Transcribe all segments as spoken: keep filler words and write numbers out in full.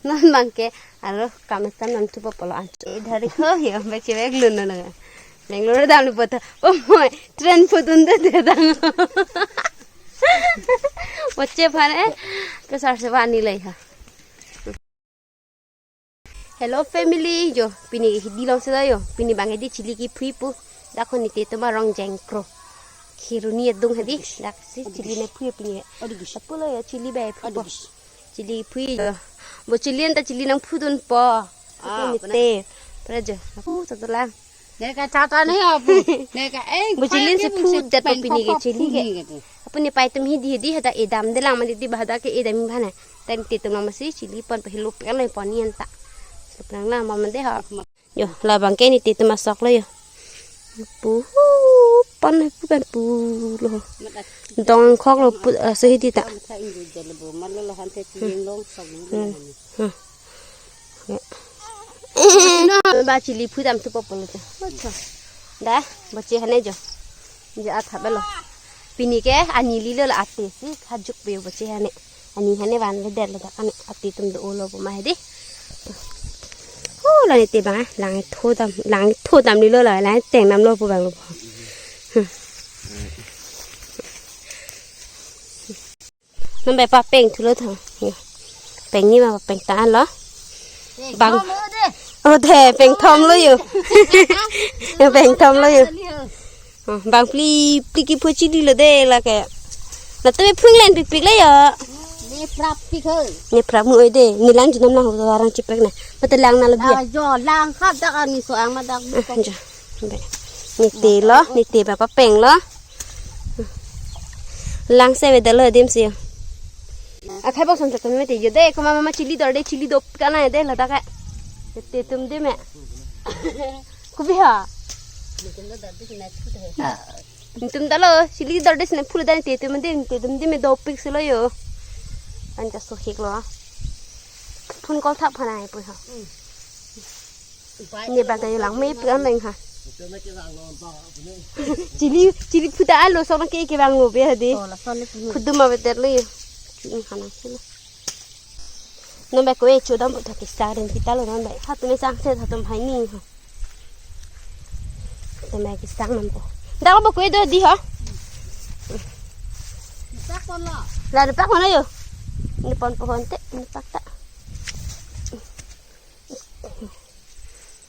Non bangke aro kam stam nam thupo pulo an. Idhar hi ho, yo, bek chevek lun non. Bangalore damlo puta. Oh moi, train pudun de de dang. Boche aphan eh, pesar se vani lei ha. Hello family, yo, pini hidi along si do yo, pini bang hedi chili kephui pu, dak honi te tuma rong jengkro. Kheroni adung hedi, dak si chili nephui pini. Aduh, guys. Apulo yo chili bai phupo. Aduh, guys. Chili phui yo. Bo chili anta chili nangphudunpo. Ah, pini puna. Te. Pura jo. Apu satu lang. Neka tata ne apu. Neka eh. Bo chili si phu jat pini ke chili ke. Apu ne pai tum hidi hidi hadak edam de lang mati di ba hadak ke edam bhana. Tang te tum masi chili pon pahelo pon le pon ni anta. Seprang lang mama de ha. Yo, labang ke ne te tum asok lo yo. Pu pu pan pu pan pulo. Dongkhok lo pu, ah, so hidi ta. Hmm. Hmm. Ba chili phui dam thupo pulo ta. Da, boche hane jo. Jo athap lo. Pini ke ani lilo la ate si khajuk pe boche hane. Ani hane van le der le dak ane ate tum do olo pu ma hedi. Ho la ne te bang lang tho dam, lang tho dam lilo la lang teng dam lo pu bang lo. Hmm. Non bai papeng thulo tho. Peng ni ma papeng ta lo. Bang. Thom lo de. Oh de, peng thom lo yo. Peng thom lo yo. Oh, bang phli phli kephui chili lo de lake. La tu phung len pik pik le yo. Ne prap pik ho. Ne prap mu oi de. Ne lang junam lang ho arang chipek na. Mate lang na lo bia. Ah, jo lang khap dak ani so ang ma dak. Ah, jo. Be. Ne te lo, ne te ba papeng lo. Lang se ve dalo dim si. Akhai bok son ta mete yo de, koma mama chili dor de, chili dop kana de la ta ka. Te tum de me. Kubi ha. Tum dalo, chili dor de sine phu dan te tum de, te tum de me dopik silo yo. Anta so hik lo. Phone call thap phana ai pu ha. Ne bang ta yo lang me pu an leng ha. Chili, chili phu ta alo so ke ke bang lo be ha de. Oh, la son le phu. Phu dum ma beter lo yo. Chili khana silo. Non bai ko e chodam pu thak kisa ren kita lo non bai. Ha tu ne sang se tha tum hai ni ha. Tum bai kisa nam po. Dak lo bai ko e do di ha. Pak pon lo. La de pak mana yo. Ne pon pohon te, ne pak ta.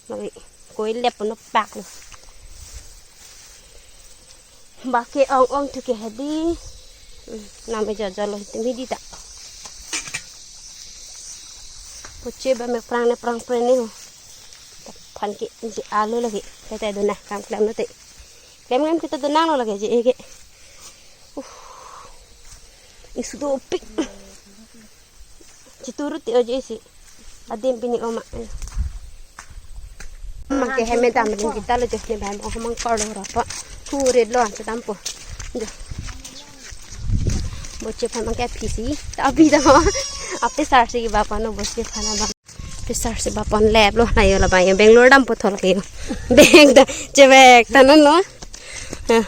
Lawi, ko e lep no pak lo. Bake ong ong thu ke hedi. Hmm, nam e jo jo lo hitim hidi ta. Boche ba me prang ne prang pre ne ho. Phan ke je alo lagi. Kita dona kam klem no te. Klem klem kita dona lo lagi je eke. Uh. Isu dopik. Chituru ti oje si. Adim pini oma. Mangke heme dam ring kita lo jo ne bam oh mangkor lo rapo. Hurit lo an sedam po. Jo. Boche aphan mangke phisi. Ta abi da. Ape sar si ba pano boche aphan ba. Ape sar si ba pon lep lo na yo la ba yo Bangalore dam po thol ke yo. Bag da. Chevek ta non lo. Ah.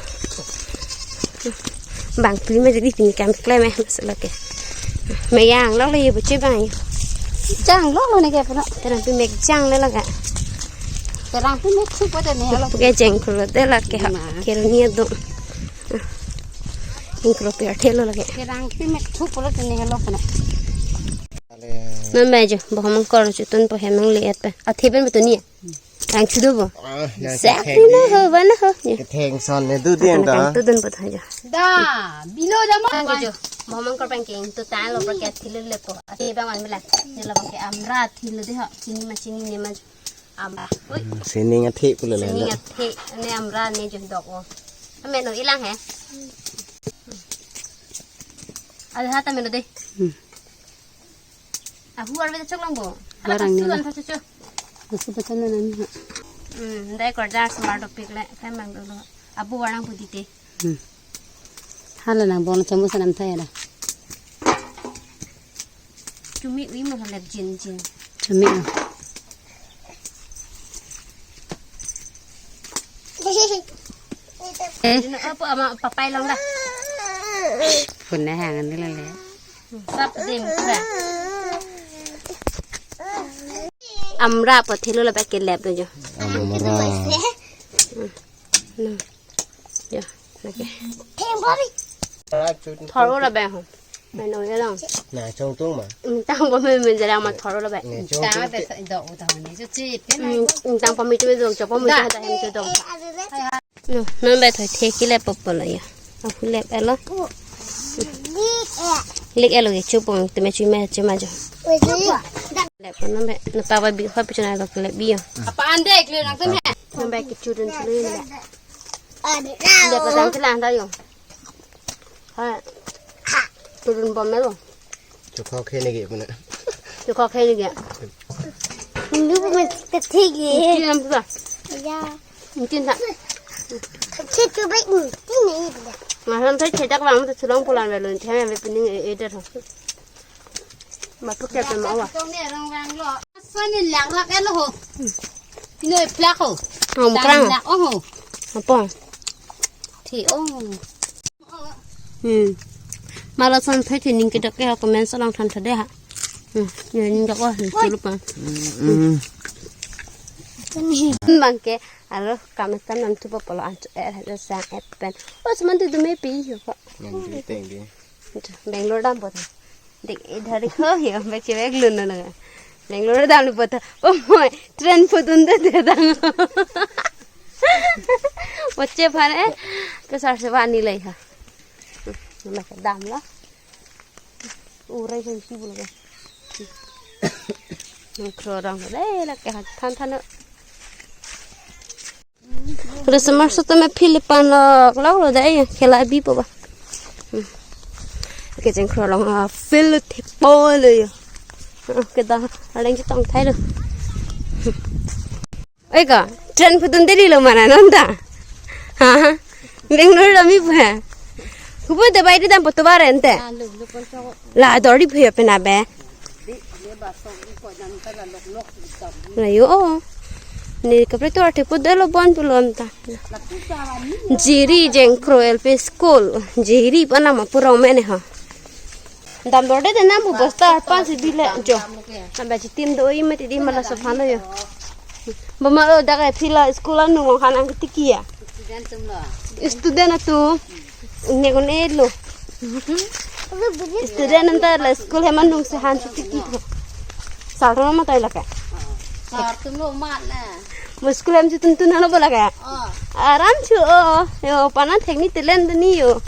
Bang phli ma jadi pini kam klem eh, mas lake. Mek jang lo le ye boche bang yo. Jang lo lo ne ke pura. Terang pi mek jang le laga. Terang pi mek chup pada ne lo. Ke jeng khulo de lake ha. Ma. Kero ni do. Ingkro per thelo lake. Terang pi mek chup lo ne lo pura. Non bai jo, bohong mangkor chutun po hem nang le et pe. Athe pen betul ni. Rang chudo bo. Ah, yang Sak ketheng ni no di. Ho, ba no ho. Ye. Ketheng son ne du dien Akan da. Akan tu dun pot haja. Da, bilo da mo. Nang jo. Bohong mangkor pen keng tu tan lo pakai thilo le po. Athe bang wan mela. Ni lo pakai amra thilo de ho. Chini ma chini ne ma. Amra. Oi. Hmm, sining athe pulo le. Sining athe ne amra ne jo dok o. Amen no ilang he. Ada hata melo de. Hmm. Ahu arve ta chok lang bo. Hala Barang kasu ni dan la. Tha chu chu. Kasu pachan na nang ha. Hmm, dai kor jar smart topic le, kan bang dolo. Abu warang pudite. Hmm. Hala nang bon chamu sanam thai la. Chumi ui mo halep jin jin. Chumi. Eh. Jin apa ama papai long dah. Pun na hang ni la le. Sap dim kra. Amra pu thelo lapen kelep do jo. Amra. No. Jo. Lake. Thor-o lapen ho. Mai no ya dong. Na chongtung ma. Tang po me me jara ma thor-o lapen. Ne chongtung. Tang po me tu dong, chopo me tu hem tu dong. No, non bai thoi the kelep po po lo ya. Aku lep elo. Lek elo ke chupong teme chui me chema jo. Lep non bai no ta bai bi khoi pichona lo kelep bi yo. Apa ande kle nang tun he. Non bai ke chudun chulu le. Lep dang kelang ta yo. Ha. Chudun bom melo. Chukho khene ke puna. Chukho khene ke. Hindu pun ketik ke. Mungkin apa? Ya. Mungkin tak. Ketik tu baik mungkin ni dia. Malam tu cedak bang tu sulong pulang lalu. Jangan ambil pening eh eh dah. Matu kaya tu mau ah. Kong ni orang orang lo. Sani lang lak elo ho. Pinoy plak ho. Ang krang. Lang lak oh ho. Apa? Thi oh. Hmm. Mala son phai thi ning kedok ke ha comment along than thade ha. Hmm. Ya ning dok oh. Hmm. Tulu pa. Hmm. Bang ke alo comment tam nam tu pa polo ancho eh ha sang eh pen. Oh seman tu dume pi ho ko. Yang di teng di. Bangalore dam po tha. Dek idhar ko hi bek che bek lun na. Bangalore dam po tha. Oh moi, train pudun de de dang. Oche phane. Pesar se bani lai ha. Mek dam la. Urai kan si bula. Nang kro dang le la ke ha than than. Resemar soto me philipan lo lo lo dai khela bi po ba. Hmm. Ke jeng kro long a fil thepo lo yo. Ah, ke da areng tong thai lo. Oi ka, train pudun Delhi lo mana non ta. Ha ha. Bangalore lo mi pu ha. Hubo de bai di dam poto ba rente. La dori phe pe na be. Ayo, oh. Ni kapre tu arte pu delo bon pu lom ta. Jiri jeng kro L P school. Jiri pa nama purong mene ha. Dam dor de de nam bu bosta pan si bile jo. Namba chitim do i mati di mala so phano yo. Bama lo dak phila school anu ngong hanang ketiki ya. Student atum. Ne kon elo. Student anta la school hem anung si han si tiki. Sar ro ma tai lake. Sar tum lo mat na. Mo school hem si tun tun halo bola ke. Oh. Aram chu o. Yo pana thek ni telen ni yo.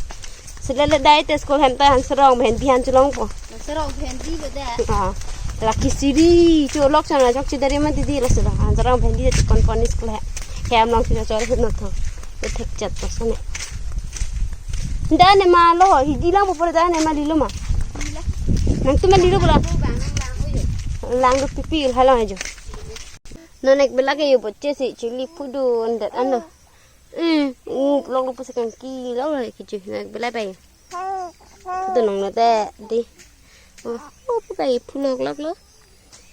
Sile le dai te school hem ta han serong bhen bi han chulong po. Serong bhen bi beda. Ah. Laki siri chu lok chana chok chidari ma didi la sila. Han serong bhen di te kon kon school he. Hem long si chor hut no tho. Te thek chat to sane. Da ne ma lo, hidi lang po da ne ma lilo ma. Nangtum ma lilo bola. Lang do pipi ul halang ajo. Non ek bela ke yo boche si chili pudun dat ano. Hmm, u lok lo pusi kangki lok lo ke ju non ek bela bai. Pudun nong no te di. Oh, oh, pu bai pulok lok lo.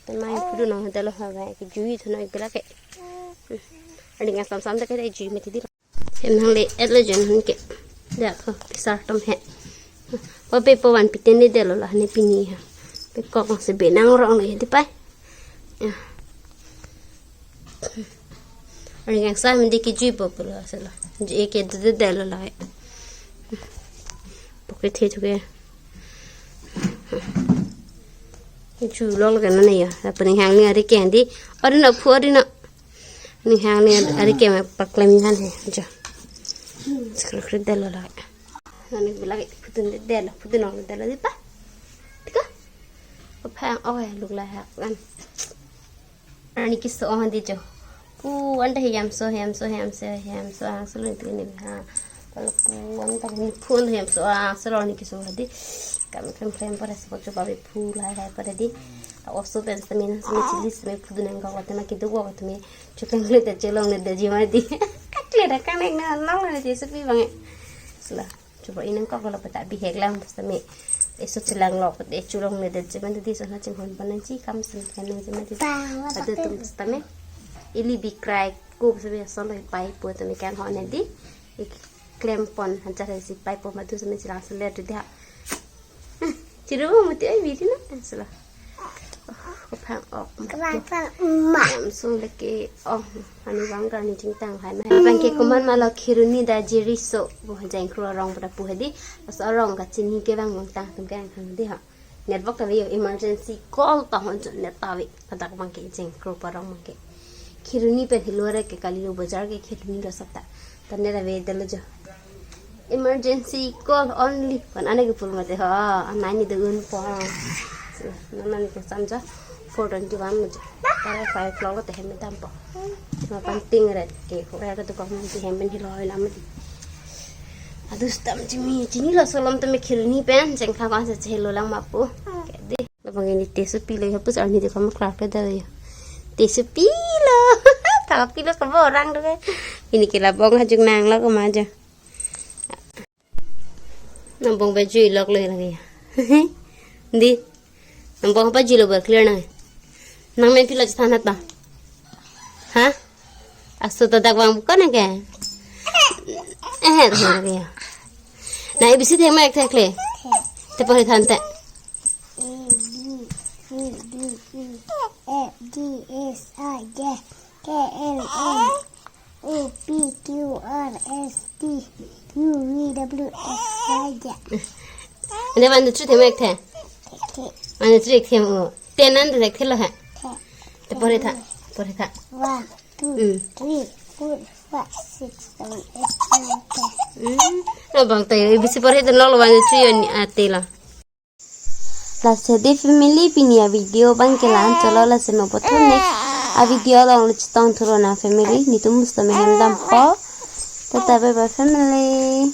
Te mai pudun nong te lo ha bai ke ju i thu non ek bela ke. Hmm. Aning asam sam te ke ju mati di. Hem nang le et lo jon han ke. Da ko pisar tom he. Wa pe po wan piten ni delo la ne pini ha. Pe kok se be nang rong le di pai. Ya. Ari yang sa mende ke jui po pulo selo. Je ke de de delo la. Poke the thuke. Ju lo lo ke na ne ya. Apa ning hang ni ari ke di. Ari na phu ari na. Ning hang ni ari ke me paklem han he jo. Skru skru delo la. Nani bela ke pudun de delo, pudun nong delo di pa. Tika. Paphang oh ya luk la ha kan. Ani kiso oh di jo. Pu anda he yam so, yam so, yam so, yam so, ang so lun tu ni ha. Kalau pu anda ni pu anda yam so, ang so ni kiso ha di. Kami kan klem pada sebab coba be pu la ha pada di. Oso pen semen semen chili semen pudun nang kok tema kidu kok tema. Chukang le ta chelong le ta jima di. Kak le ta kang nek na long le ta sepi bang e. Sela. Coba inang kok kalau peta bihek lang seme. Eso chelang lok de chulong le ta jima di so na chinghon panang chi kam sem kan nang jima di. Ada tum seme. Ili bi krai ko seme so lo pai po teme kan ho ne di. Ik klem pon hanchar si pai po madu seme chelang sele tu dia. Chiru mo ti ai biri na sela. Kophang ok. Kophang ma. Yam sung leke ong. Ani bang kar ni chingtang hai ma. Bang ke komat ma lo Kheroni Dajiriso. Bo Jengkro arong pada pu hedi. Pas arong kachini ke bang bang tang tum ke ang hang di ha. Network ta ve yo, emergency call ta hon chun net ta ve. Kadak bang ke Jengkro parong bang ke. Kheroni pen hilo re ke kali lo, bajar ke Kheroni lo sap ta. Ta net ave delo jo. Emergency call only. Kon ane ke pul mate ho. Anai ni de un po. Nana ni ke sam jo. Four twenty one mo jo. Tare five lo lo te hem dam po. Ma pan ting ret ke. Ko ret tu kong ti hem pen hilo hoi lam di. Adus tam chimi chini lo solom teme Kheroni pen. Jengkha kon se chelo lang ma pu. Ke di. Labang ini te supi lo ya pus arni de kamu klar ke da ya. Te supi lo. Thak pilo ke borang do ke. Ini ke labong hajung nang lo ke ma jo. Nang bong baju ilok lo lagi ya. Di. Nang bong apa julo ber clear nang. Nang men pilo chethan hat bang. Ha? Aso ta dak bang bukan ke? Eh, eh, eh, eh. Na A B C thek ma ek thek le. Te porhi than te. A B C D E F G H I J K L M O P Q R S T U V W X Y Z. Ande one two three thek ma ek thek. Thek. One two three thek mo. Ten an thek thek lo ha. Thek. Te porhi tha. Porhi tha. One, two, Hmm. three, four, five, six, seven, eight, nine, ten. Hmm. No bang tayo A B C porhi dun lo one two three on ate lo. Lasi di family pini a video bang ke la-an chot lo, lasi mo puthot next a video along le chetong thuro nang family, netum musto me hem dam po. Tata bye bye family.